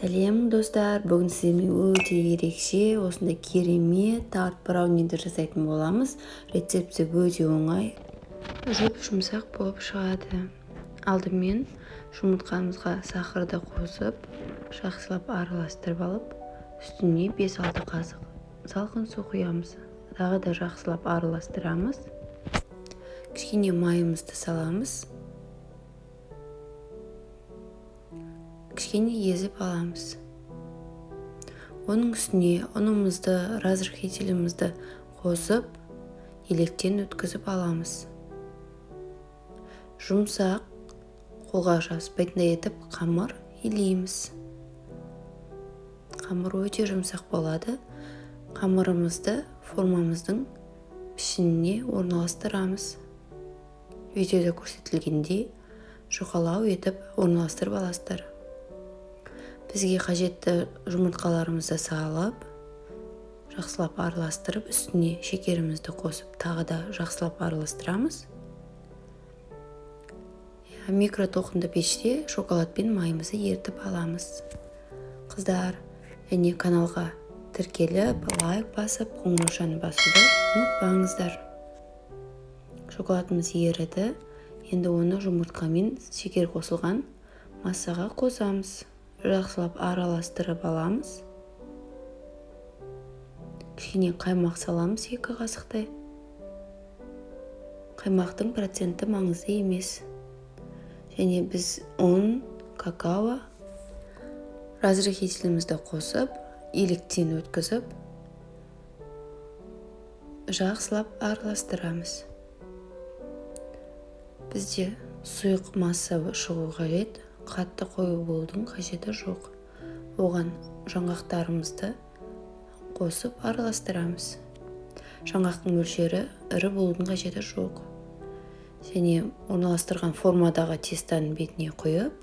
Сәлем, достар! Бүгін сіздермен өте ерекше, осындай керемет тарт брауниді жасайтын боламыз. Рецепті өте оңай, жұп жұмсақ болып шығады. Алдымен жұмыртқамызға сахарды қосып, жақсылап араластырып алып, үстіне 5-6 қасық салқын су құямыз. Тағы да жақсылап араластырамыз. Кішкене майымызды саламыз, кішкене езіп аламыз. Оның үстіне ұнымызды, разрыхлителімізді қосып, електен өткізіп аламыз. Жұмсақ, қолға жабыспайтындай етіп қамыр илейміз. Қамыр өте жұмсақ болады. Қамырымызды формамыздың пішініне орналастырамыз. Видеода көрсетілгендей жұқалау етіп орналастырып аласыздар. Бізге қажетті жұмыртқаларымызды салып, жақсылап араластырып, үстіне шекерімізді қосып, тағы да жақсылап араластырамыз. Микротолқынды пеште шоколад пен майымызды ерітіп аламыз. Қыздар, және каналға тіркеліп, лайк басып, қоңыраушаны басуды ұмытпаңыздар. Шоколадымыз еріді. Енді оны жұмыртқамен шекер қосылған массаға қосамыз. Жақсылап араластырып аламыз. Кішкене қаймақ саламыз, 2 қасықтай. Қаймақтың проценті маңызды емес. Және біз ұн, какао, разрыхлителімізді қосып, електен өткізіп, жақсылап араластырамыз. Бізде сұйық масса шығу қажет, қатты қою болудың қажеті жоқ. Оған жаңғақтарымызды қосып араластырамыз. Жаңғақтың мөлшері ірі болудың қажеті жоқ. Және орналастырған формадағы тестаның бетіне құйып,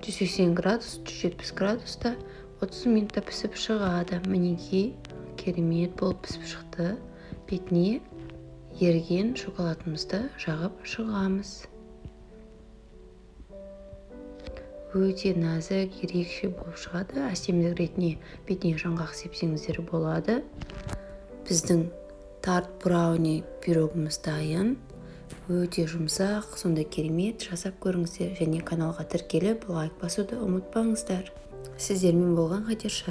180 градус, 170 градуста 30 минутта пісіп шығады. Мінекей, керемет болып пісіп шықты. Бетіне еріген шоколадымызды жағып шығамыз. Өте нәзік, ерекше болып шығады. Әсемдік ретінде бетіне жаңғақ сепсеңіздер болады. Біздің тарт брауни пирогымыз дайын. Өте жұмсақ, сондай керемет, жасап көріңіздер. Және каналға тіркеліп, лайк басуды ұмытпаңыздар. Сіздермен болған Хадиша.